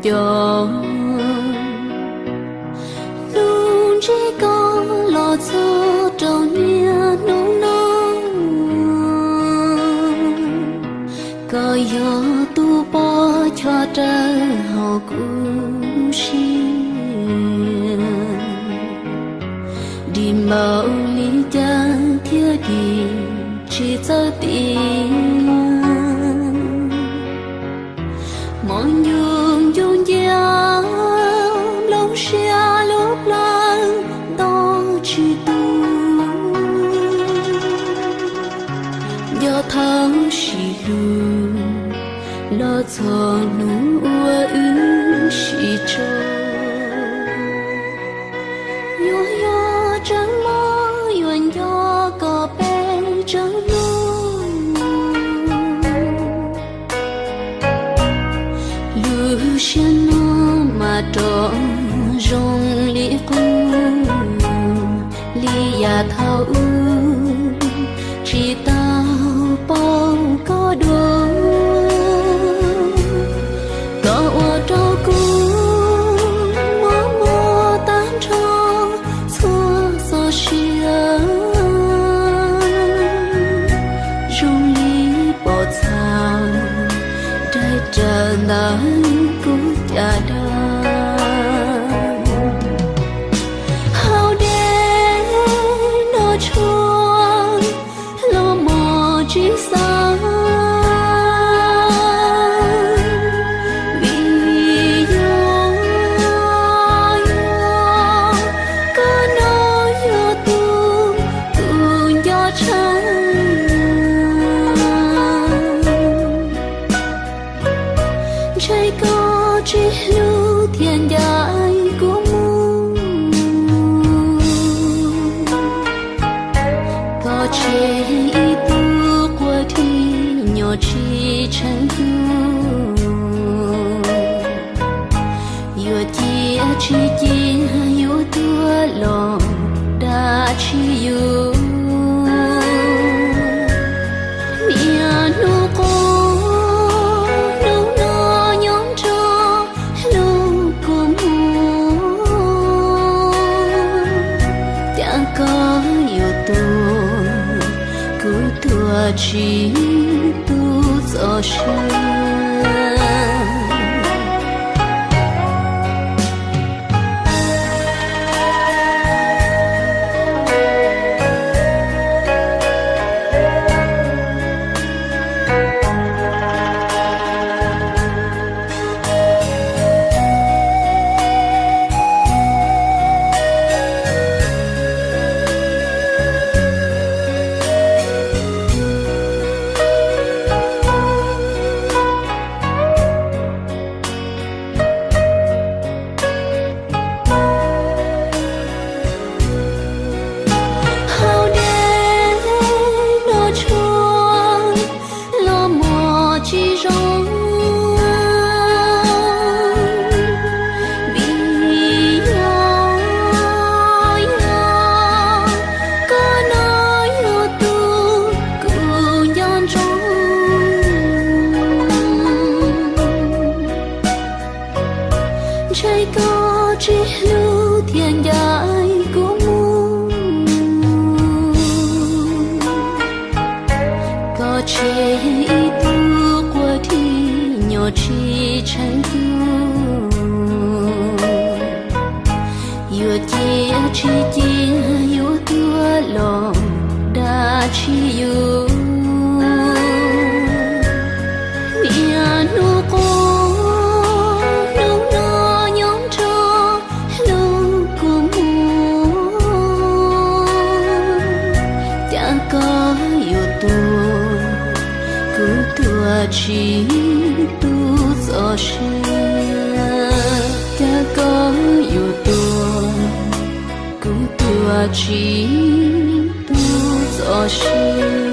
Cov hnub ntsib koj los txog rau niaj hnub no, koj yog tus pov choj rawv hauv kuv siab. Dim npaum li cas thiaj dim tsis txawj tiam. Hmo ncuj ncuj ncia, nplooj siab lub plawv nto tsis tu. Nco thawj sim hlub los txog hnub uas wb sib tso. Yuav yog tseem mob yuav nco koj peb tseem hlub. Lub siab no mas rov zoo li qub li yam thaum ub, tsis tau paub koj dua. Koj ua rau kuv muaj muaj tag nrho txhua txoj sia, zoo li pom txha dai raws ntawm kuv caj dab. Hauv dej noj tshuaj los mos tsis xav, vim yog, yog koj no yog tus kuv nco tshaj. Ntshe koj tsis hlub thiaj ncaim kuv mus. Koj tseg ib tug quas dhi nyob tsis tsheej cuag. Yuav cia tsis cia yuav tuag los dag tsis yuav. Niaj hnub quaj hnub no nyob nrog hlub kua muag. Cas koj yuav tuag, kuv tuag tsis tu txoj sia. Hauv dej noj tshuaj los mos tsis zoo, vim yog, yog koj no yog tus kuv nco ntsoov. Ntshe koj tsis hlub thiaj ncaim kuv mus. Koj tseg ib tug quas dhi nyob tsis tsheej cuag. Yuav cia tsis cia yuav tuag los dag tsis yuav. Niaj hnub quaj hnub no nyob nrog hlub kua muag. Cas koj yuav tuag, kuv tuag tsis tu txoj sia. Cas koj yuav tuag, kuv tuag tsis tu txoj sia.